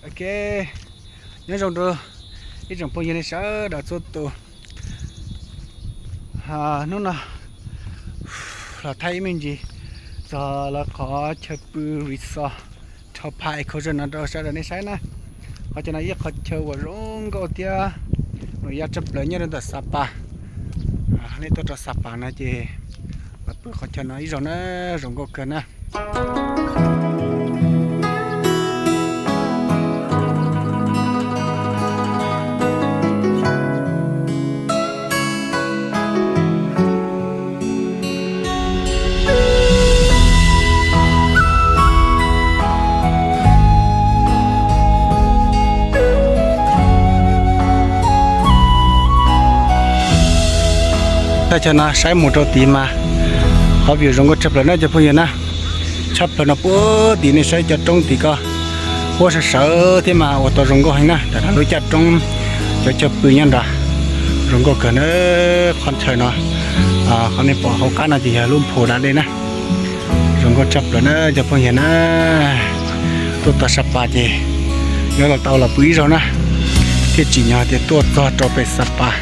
Ok, nyob zoo rau ib tsoom phooj ywg nej sawv daws txhua tus. Hnub no los thaij ib me ntsis txog lawv qhov chaw pw resort Thao Phaj Eco Resort no rau sawv daws nej saib na. Qhov chaw no ib qhov chaw uas zoo nkauj thiab nws yaj tshaj plaws nyob rau ntawm Xab Pas. Nej tuaj rau Xab Pas no ces los pw qhov chaw no ib zaug na, zoo nkauj kawg na. Thaj chaw no saib mus rau tid mas qhov view zoo nkauj tshaj plaws na cov phooj ywg na. Tshaj plaws no puag tid nej saib cov roob tid ko, huab sawv sawv thiab mas ua tau zoo nkauj heev na. Tam no lub caj roob, cov chaw pw nyob nrad zoo nkauj kawg na. Qhov chaw no, qhov nej pom hauv qab no ces yog lub phu da dej na. Zoo nkauj tshaj plaws na cov phooj ywg na. Tuaj txog Xab Pas ces yuav los tau los pw ib zaug na, thiaj tsim nyog tias tuaj txog rau pem Xab Pas.